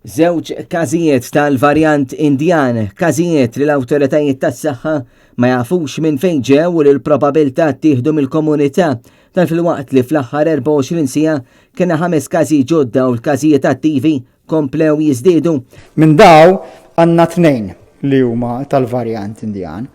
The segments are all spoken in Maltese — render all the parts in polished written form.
Żewġ każijiet tal-varjant Indjan, każijiet li l-awtoritajiet tas-saħħa ma jafux minn fejn ġew u li l-probabilità ttieħdu mill-komunità. Dan filwaqt li fl-aħħar 24 siegħa kellna ħames każi ġodda u l-każijiet attivi komplew jiżdiedu. Minn daw għandna tnejn li huma tal-varjant Indjan.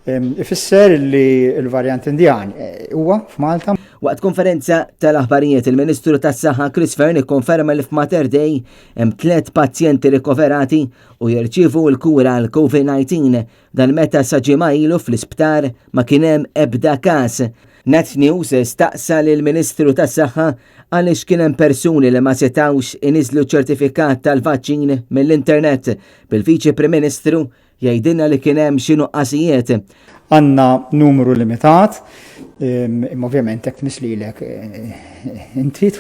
Ifisser li l-varjant Indjan eh, huwa f'Malta. Waqt konferenza tal-aħbarijiet il-Ministru tas-Saħħa Chris Fearne ikkonferma li f'Mater Dei hemm tliet pazjenti rikoverati u jirċievu l-kura għal COVID-19 dan meta sa ġimgħa ilu fl-isptar ma kien hemm ebda każ. Net News staqsa lill-Ministru tas-Saħħa għaliex kien hemm persuni li ma setgħux iniżlu ċertifikat tal-vaċċin mill-internet bil-Viċi Prim Ministru jgħidilna li kien hemm xi nuqqasijiet. Għandna numru limitat, imma ovvjament hekk tmiss lilek eh, inti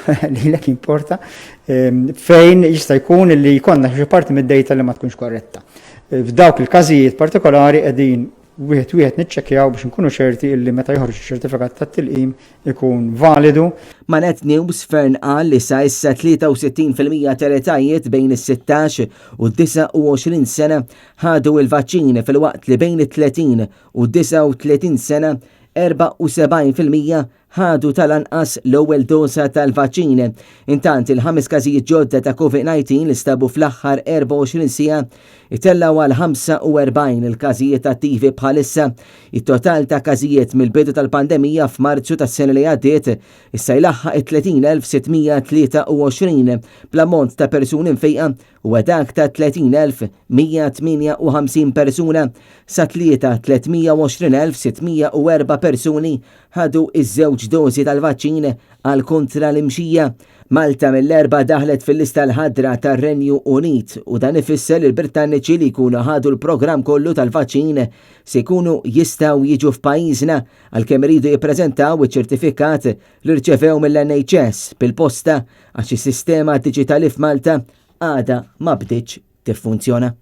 lilek importa fejn jista' jkun li jkollna xi parti mid-data li ma tkunx korretta. F'dawk il-każijiet partikolari qegħdin wieħed wieħed niċċekkjaw biex inkunu ċerti illi meta joħroġ iċ-ċertifikat tat-tilqim ikun validu. Ma' Net News, Fearne qal li sa issa 63% tal-etajiet bejn is-16 u 29 sena ħadu l-vaċċin filwaqt li bejn it-30 u 39 sena 74% ħadu tal-anqas l-ewwel doża tal-vaċċin. Intant, il-ħames każijiet ġodda ta' Covid-19 li stabu fl-aħħar 24 siegħa itellgħu għal 45 il-każijiet attivi bħalissa. It-total ta' każijiet mill-bidu tal-pandemija f'Marzu tas-sena li għaddiet issa jlaħħaq it-30,623 bl-ammont ta' persuni mfejqa huwa dak ta' 30,158 persuna sa tlieta 320,604 persuni ħadu iż-żewġ dożi tal-vaċċin għal kontra l-imxija. Malta mill-Erbgħa daħlet fil-lista l-ħadra tar-Renju Unit u dan ifisser li l-Brittanniċi li jkunu ħadu l-programm kollu tal-vaċċin se jkunu jistgħu jiġu f'pajjiżna għalkemm iridu jippreżentaw iċ-ċertifikat li rċevew mill-NHS bil-posta għax is-sistema diġitali f'Malta għadha ma bdietx tiffunzjona.